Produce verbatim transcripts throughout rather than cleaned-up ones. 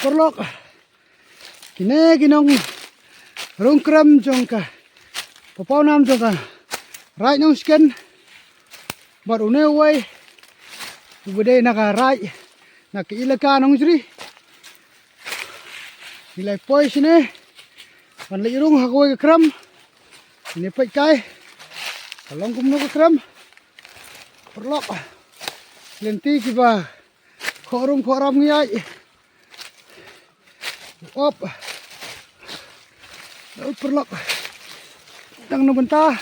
Paralok, kine ki nongrung krem jong ka paw nam jong ka Raid Nongshken. Bad une uwei uba dei na ka Raid, na ka Elaka Nongjri. Ngi la poi shane ban leit rung ha kawei ka krem. Ngi peit kai ka long kumno ka krem. Paralok, lynti kiba khohrum khohram ngi ïaid. Op. Oi paralok, dang na bynta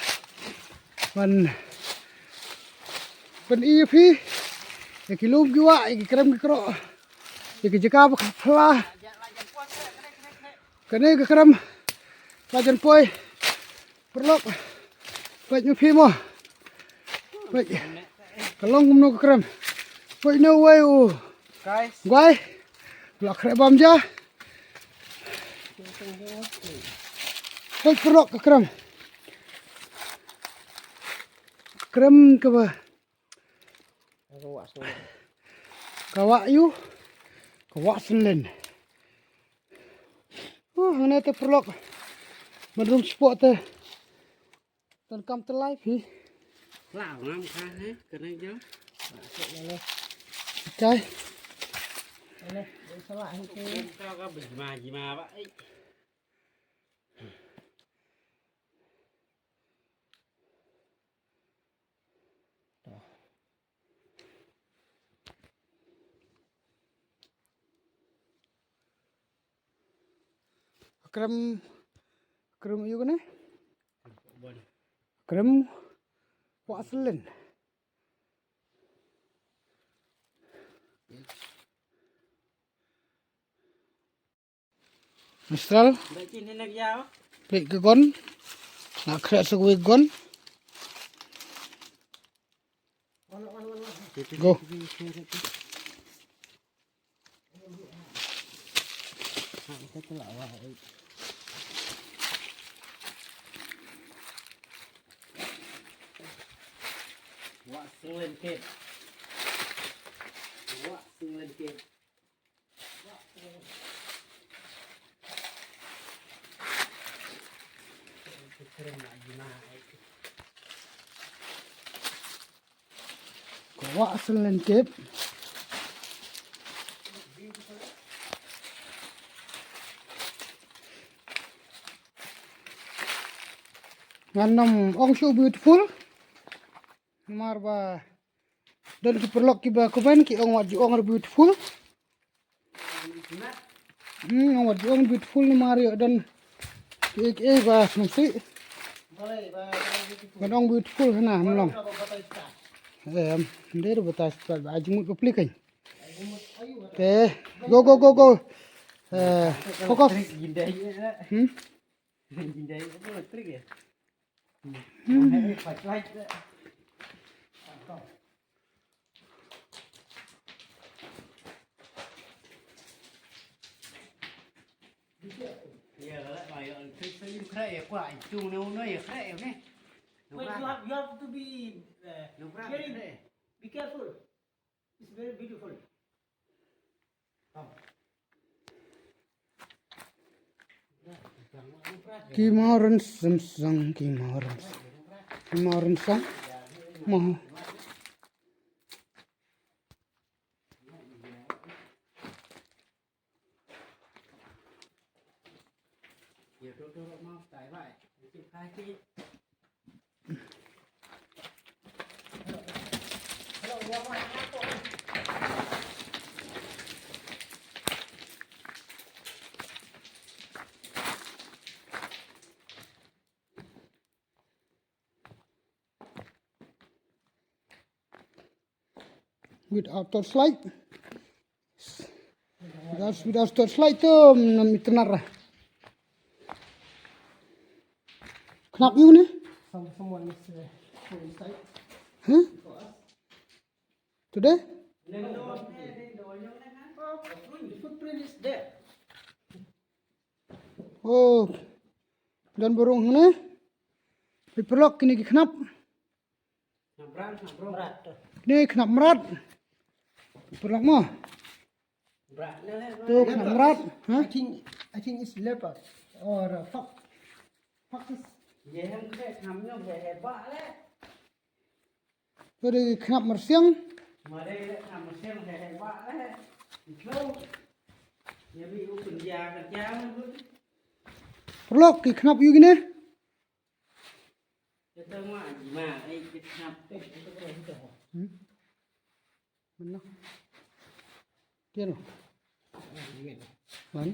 ban pyni ïa phi ïa ki lum ki wah, ïa ki krem ki kroh, ïa ki jaka ba ka pla. Kane ka krem la jan poi. Paralok, peit ma phi mo. Peit, ka long kumno ka krem. Peit, no way. U guai la khreh bam ja. Peit paralok, ka krem. Krem kaba ka wah ïu, ka wah synlen. Uh, hangne te paralok, ban rung spot te donkam te lai phi. Kla ngam kha he, kane jam. Okay. Ka bejima jima ba. Krem, krem ïu kane. Krem wah synlen. Mistral. Peit ka gon. Nga khreh sa kawei ka gon. Go. Wah synlen kep. Wah synlen kep. Ka wah synlen kep. Ngan nym ong shuh beautiful. Namar ba don ki paralok kiba comment ki ong wat ju ong beautiful. Hmm, ong wat ju ong beautiful namar ïoh don kiei kiei ba sngewsih. Ban ong beautiful hana mlong. Em, ndei ruh batai ba jingmut ko plik kan. Te, go, go, go, go. Eh, focus. Hmm? Wait, you have, you have to be, uh, very, be careful. It's very beautiful. Ki mawren sem sang, ki mawren. Ki mawren sang. Maw. Without torchlight. Without, without torchlight tu, mm, nam itnar. Khnap ïu ne? Some, someone is, uh, inside. Huh? Today? No, no, no. Oh, the footprint, the footprint is there. Oh. Don ba rung hangne. Peit paralok, kine ki khnap. Kine khnap mrad. Paralok mo. To khnap mrad, ha? I think, I think it's leopard or a fox. Fox is. Ye hem kre kham nyom he he ba le. To de khnap mrsiang. Mare le kham nyom he he ba le. Ito. Ye bi u pun ya ka ya. Paralok, ki khnap ïa kine. Hmm? Mana? Tiano? Mana?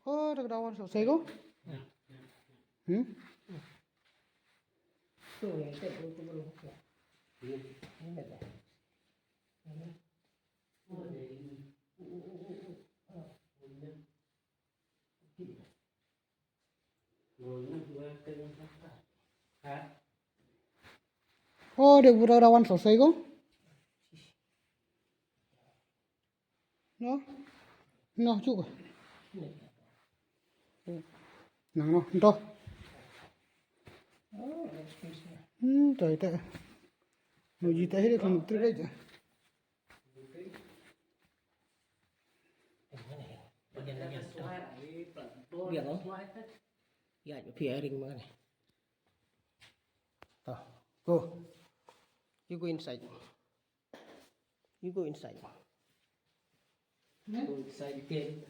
Oh, da ka dawan so sego. Hmm? Oh, de bura rawan selesai ko. No? No, cukup. Nang no, ento. Hmm, tai tai. No, jita hi de kan trik aja. Biar, oh. Ya, phi ring mana? Tuh, go. You go inside. You go inside. Go inside, okay.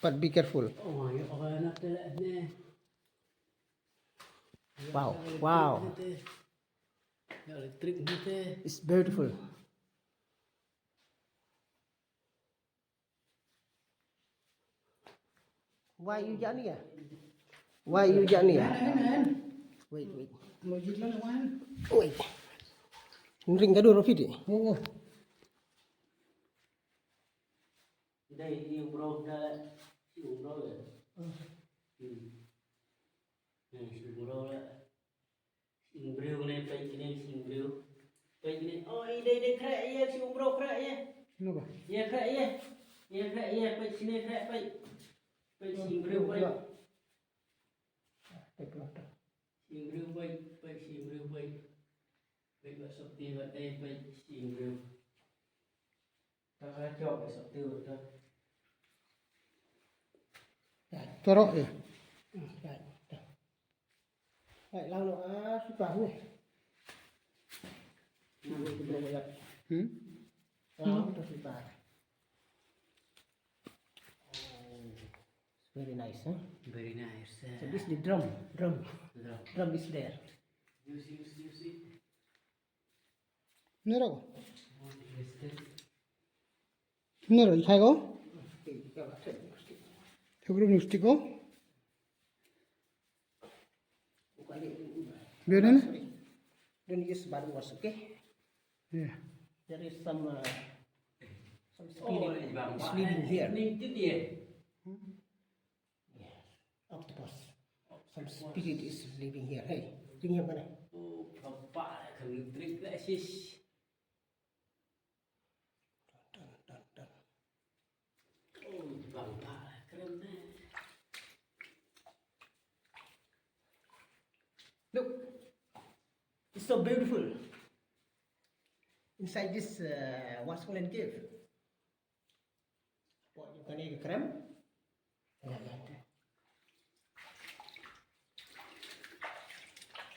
But be careful. Oh, you are not there. Wow, wow. It's beautiful. Why you jani ya? Why you jani ya? Wait, wait. Wait. Ring ka dur fiti. Oh, oh. Dai, ni umrah dah. Si umrah ya. Hmm. Hmm, si umrah ya. Sing briew ne, peit kine sing briew. Peit kine. Oh, i dei, dei khreh ïa, sing briew khreh ïa. Ïa khreh ïa. Ïa khreh ïa, peit kine khreh, peit. Peit sing briew, peit. Sing briew, peit, peit sing briew, peit. Peit ba sopti ba dei, peit sing briew. Tara jok, eh, satu tu. Tara, eh. Baik, lalu, ah, sudah ni. Hmm? Lalu tu sudah. Very nice, huh? Very nice, eh. So this is the drum, drum. Drum. Drum is there. You see, you see, you see. Nero ko? Nero, ikhai ko? Thebru mustik ko? Biar ni? Don't use bad words, okay? Yeah. There is some, uh, some spirit is living here. Octopus. Some spirit is living here. Hey, bring him, mana? Oh, papa, kami drink lah, sis. Dun, dun, dun, dun. Oh, papa, keren deh. Look, it's so beautiful. Inside this, uh, Washington cave. Pok jong kane ka krem.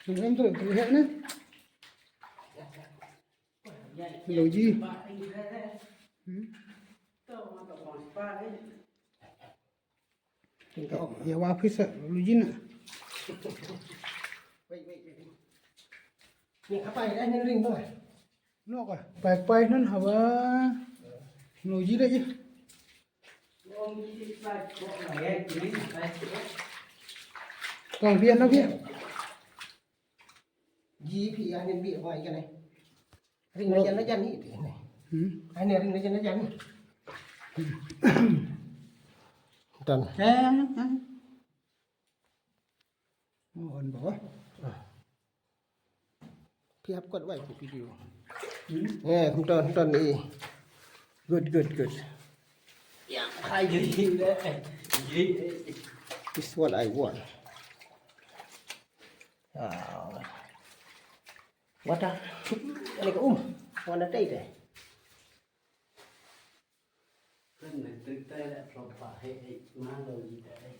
Krem tu, tu heh ne. Loji. Hmm. Ïa wa pisa loji na. Wait, wait, wait. Ni apa ïa ni ring tu? Nok ah, pai pai nan haba. No ji deh ji. Kong bian no bian. Ji phi ah nen bian pai kan eh. Ring na jan na jan ni deh ni. Hmm. Ai ni ring na jan na jan ni. Done. Eh, eh. Mo on ba. Phi hap kot wai ku video. Hmm? Eh, kumta, kumta ni. Good, good, good. Ya, hai, this is what I want. Ah. What a, ini ka um. Wan da tei tei. Kan na trik tei la plop pa hei hei ma lo ji tei.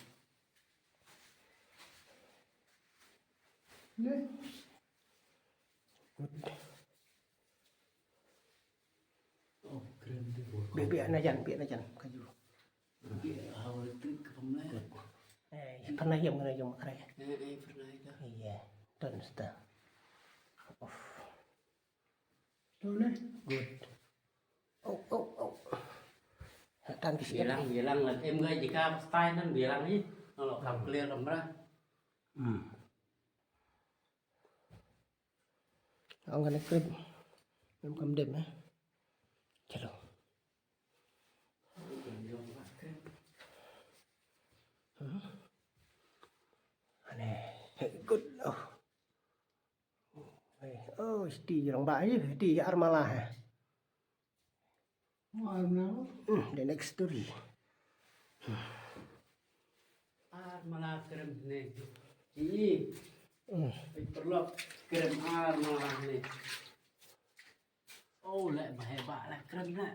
Ne. Good. Oh, kren tu. Bia bia na jan, bia na jan kaju. Bia hau tu kam le. Good. Eh, pernah yam kena yam kare. Eh, eh, pernah itu. Iya, ton sta. Of. Tu ne. Good. Oh, oh, oh. Tan ki sikit. Bilang, bilang lah. Em gai jika style nan bilang ni. Kalau kam clear kamera. Hmm. Ong kane krip. Em kam dem eh. Chalo. Hmm. Ane. Good. Oh. Oh, sti jrong ba, sti armala. Hmm, the next story. Armala krem ne. Ini. Hmm. Perlu krem armala ne. Oh, la ba heba la krem la.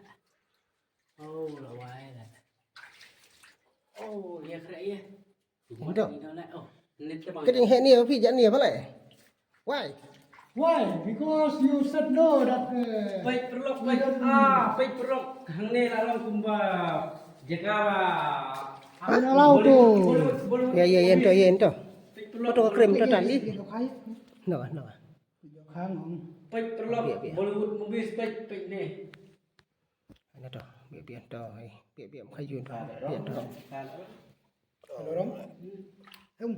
Oh, la wai la. Oh, ya kra ya. Ento. Keding he ni phi jan ni apa lai? Why? Why? Because you said no that, uh, peit perlok, peit. Ah, peit perlok. Hangne la long kumba jaga. You're not allowed to. Ya, ya, ya, ento, ya, ento. Peit perlok. Foto krim to tadi. No, no. Peit perlok. Bollywood movies peit, peit ne. Ano to? Bia bia to, eh. Bia bia mkayun to. Bia to. Dorong. Em.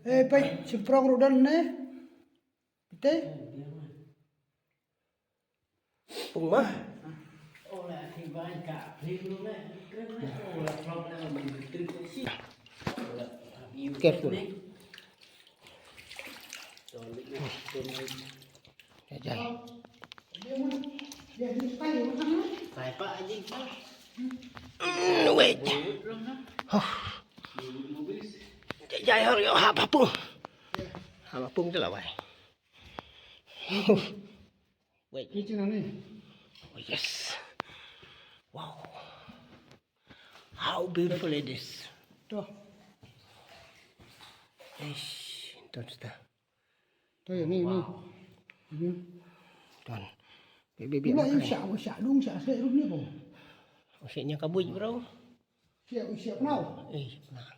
Eh, pai, simprong rudan ne. Pite. Pung mah. Careful. Jai, jai. Mm, wait. Huh. Jai, jai, hurry up, ha, ha pung. Ha, ha pung tu lah, wai. Wait. Oh, yes. Wow. How beautiful it is. Tu. Eish, tu, tu, tu. Tu, ya, ni, ni. Wow. Ni. Tuan. Bia, bia, bia. Pula makan. Usah, usah, dong, usah, saya dulu ni, bang. Usah nya kabut, bro. Siap, siap, now. Eh, siap, now.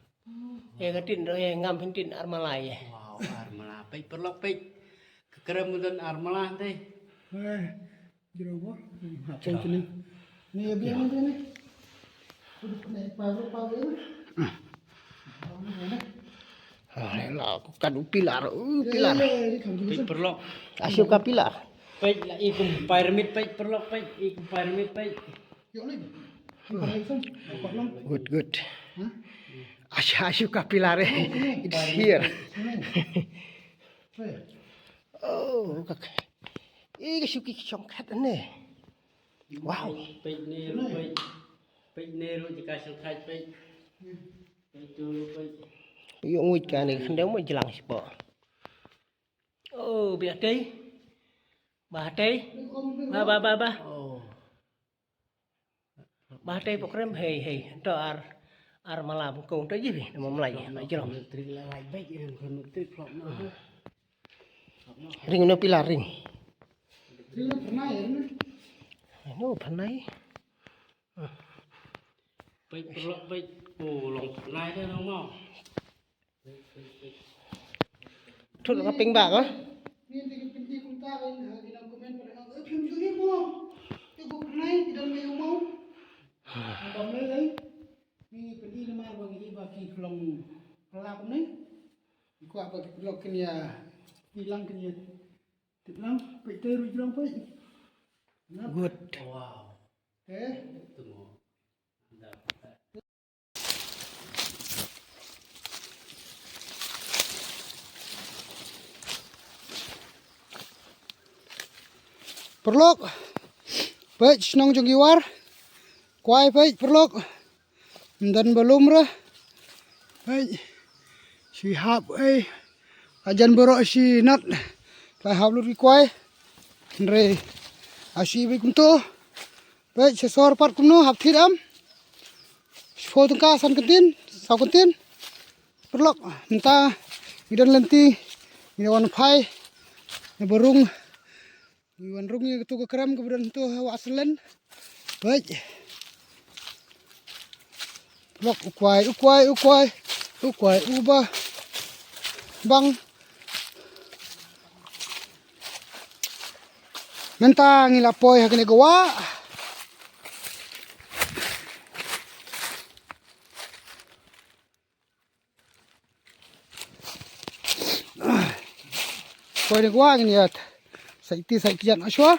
Eh, katin, eh, ngam hintin armala, eh. Wow, armala. Peit, perlok, peit. Kekerem dan armala, teh. Eh. Jero ba? Apa sini? Ni ya biar ni ni. Udah ni paru paru ni. Ah, lah aku kadu pilar, uh, pilar. Peit perlok. Asyik ka pilar. Peit la ikum pyramid peit perlok peit ikum pyramid peit. Yok lagi. Good, good. Asyik asyik ka pilar eh. It's here. Oh, kak. Ih, ka shuki shongkhat ne. Wow. Peit ne ru peit. Peit ne ru jaka shongkhat peit. Peit tu ru peit. Yu nguit kane khyndew mo jlang shipo. Oh, bia tei. Ba tei. Ba, ba, ba, ba. Oh. Ba tei pokrem hei hei. To ar, armala bungkong to ji bi nama mlai. Jrong. Ring no pilar ring. Ring no pernai. No pernai. Peit perlok peit. Oh, long pernai de no mau. Thut ka ping ba ka? Good. Wow. Eh? Paralok, peit shnong jong ki war. Kwai peit paralok. Ym don ba lum re. Peit. Shi hap ei. Ajan baroh shi nat. Kwai hap lut ki kwai. Hynrei a shi bit kumto. Bad sha sor pat kumno hap thied em. Shiphew tyngka san kyntien, saw kyntien. Paralok, mynta ngi don lynti, ngi wan phai na ba rung. Ngi wan rung ïa katu ka krem kaba don tu ha Wah Selen. Bad lok u kwai, u kwai, u kwai, u kwai, u ba bang. Mynta ngi la poi ha kane ka wah. Poi ne kwah ngin ïa sait ti sait kjat ashwa.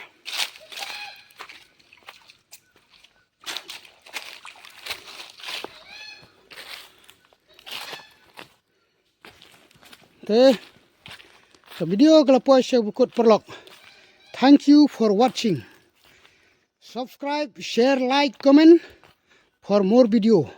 Te ka video ka la poi sha bakut paralok. Thank you for watching. Subscribe, share, like, comment for more video.